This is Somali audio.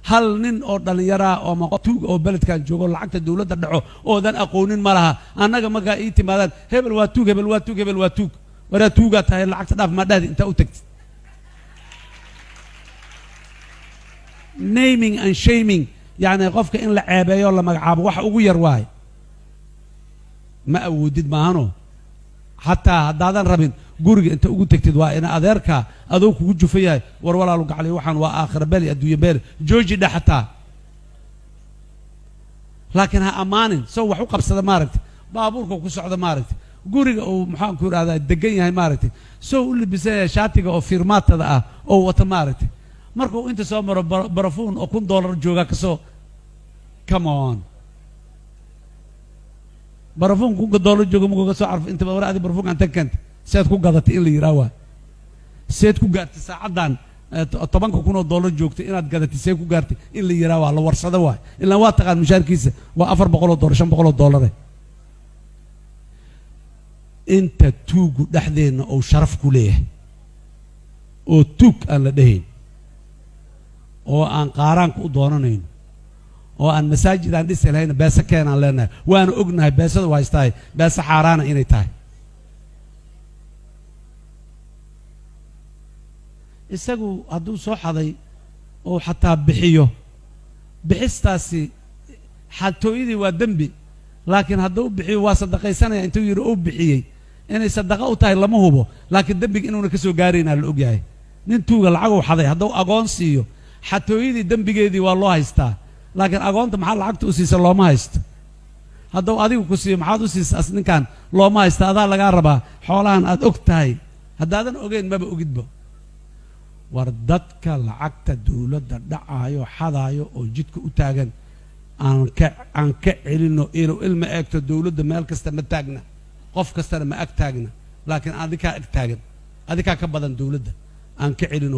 Hal nin oo dhallinyaraa oo tuug oo beledkan joogo lacagta dowladda dhaco oodan aqoonin ma laha. Annaga markaa ii timaadaan, hebel waa tuug, hebel waa tuug, hebel waa tuug, waraa tuugaa tahay, lacagta dhaaf maa dhahdi intaa u tagtid. Naming and shaming, yacni qofka in la ceebeeyo, la magacaabo, waxa ugu yar waaye. Ma awoodid maahano, xataa haddaadan rabin guriga inta ugu tegtid, waa ina adeerkaa adoo kugu jufa yahay, war walaalu gacliyo, waxaan waa aakhira beli, adduunya beeli, jooji dheh xataa, laakiin ha ammaanin. Sow wax u qabsada maaragtay, baabuurka ku socda maaragtay, guriga uu maxaan ku idhahdaa degan yahay maaragtay, sow u libisan yahay, shaatiga oo firmaatada ah oo wata maaragtay, markuu inta soo maro barafuun oo $1000 jooga kasoo, come on, barafuun $1000 jooga markuu kasoo carfo inta war adi barafuunka inta keentay seed ku gadatay in la yidhaha waay, seed ku gaartay saacaddan $10,000 joogtay inaad gadatay, see ku gaartay in la yidhaha waa la warsado waay. Ilaan waa taqaan mushaarkiisa waa $400, $500. Inta tuugu dhexdeenna uu sharaf ku leeyahay oo tuug aan la dhehayn oo aan qaaraanka u doonanayno oo aan masaajid aan dhisi lahayna, beese keenaan leenahay, waana ognahay beesada waa haystahay, beese xaaraana inay tahay. Isagu hadduu soo xaday oo xataa bixiyo, bixistaasi xatooyadii waa dembi, laakiin hadduu bixiyo waa sadaqaysanaya. Intuu yidhi uu bixiyey, inay sadaqa u tahay lama hubo, laakiin dembiga inuuna ka soo gaaraynaa la ogyahay. Nin tuuga lacaguu xaday hadduu agoon siiyo, xatooyadii dembigeedii waa loo haystaa, laakiin agoonta maxaa lacagta u siisa looma haysto. Hadduu adigu ku siiyo maxaad u siisa as ninkan looma haysta, adaa lagaa rabaa xoolahan aad og tahay. Haddaadan ogeyn maba ogidba. War dadka lacagta dowladda dhacaayo, xadaayo oo jidka u taagan aan ka celinno. Ilo ilma eegto, dowladda meel kasta ma taagna, qof kastana ma ag taagna, laakiin adikaa ag taagan, adikaa ka badan dowladda, aan ka celino.